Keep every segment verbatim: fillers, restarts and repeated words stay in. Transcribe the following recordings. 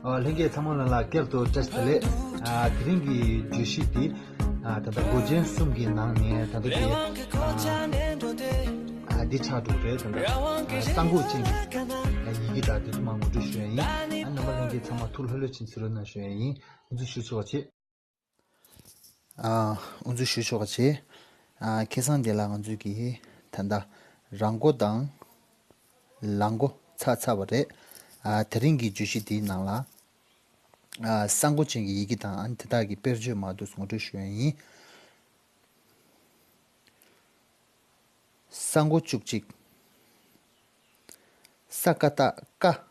ལྷན་རྒྱས་ཚང་མ་ལ་ལ་བསྐྱར་དུ་བཀྲ་ཤིས་བདེ་ལེགས། ཨ། དེ་རིང་གི་བརྗོད་གཞི་འདི། ཨ། ད་ལྟ་མགོ་ཅན་གསུམ་གྱི་ནང་ནས་ད་ལྟ་འདི། ཨ། འདི་ཆགས་འགྲོ་གི་རེད། ད་ལྟ། ཨ། ས་མགོ་ཅན་གྱི་ཡི་གེ་དག་དེ་ཚོ་མར་ངོ་སྤྲོད་ཞུ་ཡ་ཡིན། ཨ། རྣམ་པ་ལྷན་རྒྱས་ཚང་མ་ཐུགས་ལྷོད་ལྷོད་ཕྱིན་གཟིགས་རོགས་གནང་ཞུ་ཡ་ཡིན། དབུ་འཛུགས་ཞུ་ཆོག་པ་བྱེད། ཨ། དབུ་འཛུགས་ཞུ་ཆོག་པ་བྱེད། ཨ། ཁ་སང་དེ་ལ་ང་ཚོས་ཀྱིས་ད་ལྟ་རང་མགོ་དང་ལག་མགོ་ཚར་ཚར་བ་རེད། ཨ། དེ་རིང་གི་བརྗོད་གཞི་འདིའི་ནང་ལ། ཨ། ས་མགོ་ཅན་གྱི་ཡི་གེ་དང་། ཨ་ནི་དེ་དག་གི་དཔེར་བརྗོད་མར་འདུག་སེ་ངོ་སྤྲོད་ཞུ་ཡ་ཡིན། ས་མགོ་བཅུ་གཅིག། ས་ཀ་བཏགས་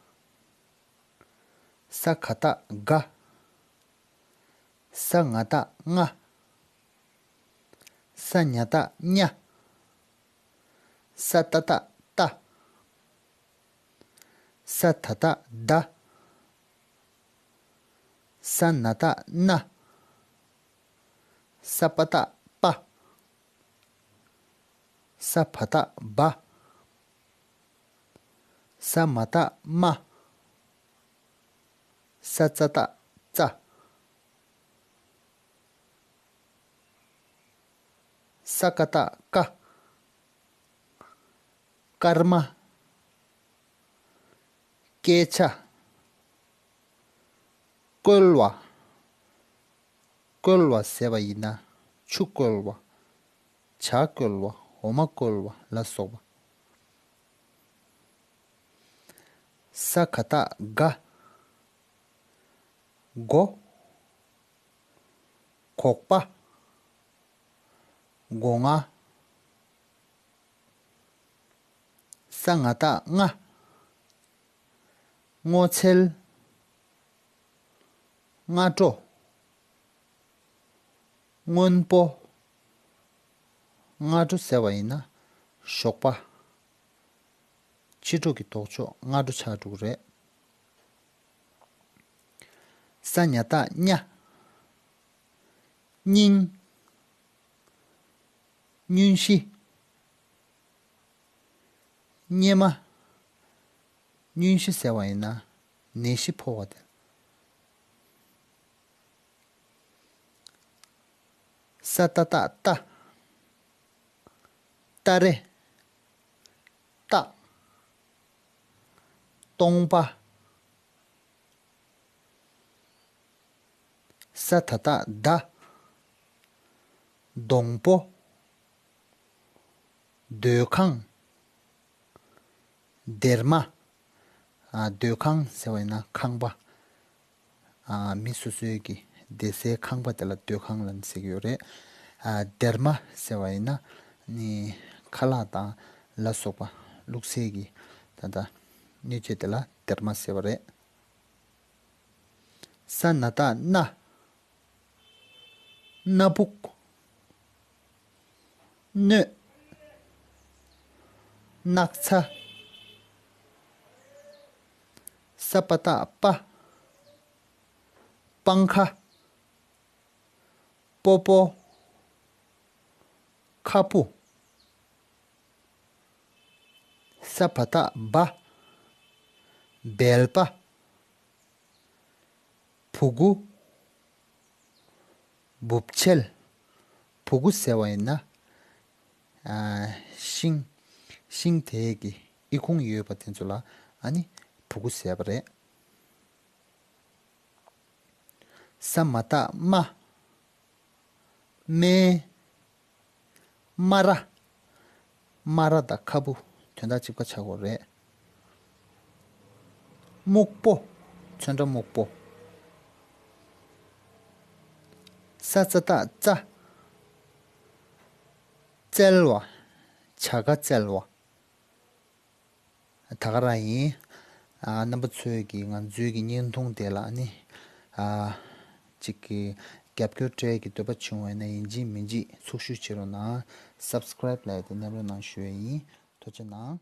སྐ། ས་ག་བཏགས་སྒ། ས་ང་བཏགས་སྔ། ས་ཉ་བཏགས་སྙ། ས་ཏ་བཏགས་སྟ། ས་ད་བཏགས་སྡ། ས་ན་བཏགས་སྣ། ས་པ་བཏགས་སྤ། ས་བ་བཏགས་སྦ། ས་མ་བཏགས་སྨ། ས་ཙ་བཏགས་སྩ། ས་ཀ་བཏགས་སྐ། སྐར་མ། སྐད་ཆ། བསྐོལ་བ། བསྐོལ་བ་ཟེར་བ་ཡིན་ན་ཆུ་བསྐོལ་བ། ཇ་བསྐོལ་བ། འོ་མ་བསྐོལ་བ་ལ་སོགས་པ། ས་ག་བཏགས་སྒ། སྒོ། སྒོག་པ། སྒོ་ང་། ས་ང་བཏགས་སྔ། སྔོ་ཚལ། སྔ་དྲོ། སྔོན་པོ། སྔ་དྲོ་ཟེར་བ་ཡིན་ན་ཞོགས་པ། ཕྱི་དྲོ་གི་ལྡོག་ཕྱོགས་སྔ་དྲོ་ཆགས་འགྲོ་གི་རེད། ས་ཉ་བཏགས་སྙ། སྙིང་། སྙུན་གཞི། སྙེ་མ། སྙུན་གཞི་ཟེར་བ་ཡིན་ན་ནད་གཞི་ཕོག་པ་དེ། ས་ཏ་བཏགས་སྟ། སྟ་རེ། སྟག། སྟོང་པ། ས་ད་བཏགས་སྡ། སྡོང་པོ། སྡོད་ཁང་། སྡེར་མ། ཨ། སྡོད་ཁང་ཟེར་བ་ཡིན་ན་ཁང་པ། ཨ། མི་སོ་སོའི་གི་བསྡད་སའི་ཁང་པ་དེ་ལ་སྡོད་ཁང་ལབ་ནས་ཟེར་གྱི་ཡོད་རེད། ཨ། སྡེར་མ་ཟེར་བ་ཡིན་ན་ནི་ཁ་ལག་དང་ལ་སོགས་པ་བླུགས་སའི་གི་ད་ལྟ་སྣོད་ཆས་དེ་ལ་སྡེར་མ་ཟེར་བ་རེད། ས་ན་བཏགས་སྣ། སྣ་བུག། སྣོད། སྣག་ཚ། ས་པ་བཏགས་སྤ། སྤང་ཁ། སྤོ་བོ། ཁ་སྤུ། ས་བ་བཏགས་སྦ། སྦལ་པ། སྦུ་གུ། སྦུབ་ཆལ། སྦུ་གུ་ཟེར་བ་ཡིན་ན། ཨ། ཤིང་། ཤིང་དེའི་གི་ཨི་ཁུང་ཡོད་པ་དེ་ཚོ་ལ་ཨ་ནི་སྦུ་གུ་ཟེར་བ་རེད། ས་མ་བཏགས་སྨ། སྨན། སྨ་ར། སྨ་ར་དང་ཁ་སྦུབ་དོན་དག་གཅིག་པ་ཆགས་ཀྱི་ཡོད་རེད། སྨུག་པོ། ཚོན་ཁྲ་སྨུག་པོ། ས་ཙ་བཏགས་སྩ། བཙལ་བ། བྱ་དགའ་བཙལ་བ། ད་ག་རང་ཡིན། ཨ། རྣམ་པ་ཚོས་ཀྱིས་ང་ཚོའི་གི་བརྙན་ཐུང་དེ་ལ་ནི། ཨ། ཅིག་གི་རྒྱབ་སྐྱོར་སྤྲད་ཀྱི་འདོད་པ་བྱུང་བས་ན་ཡིན་གཅིག་མིན་གཅིག་ཚུགས་ཞུ་བྱེད་རོགས་གནང་། སབ་སི་ཀེ་རེབ་ལབ་ཡ་དེ་མནན་རོགས་གནང་ཞུ་ཡ་ཡིན། ཐུགས་རྗེ་གནང་།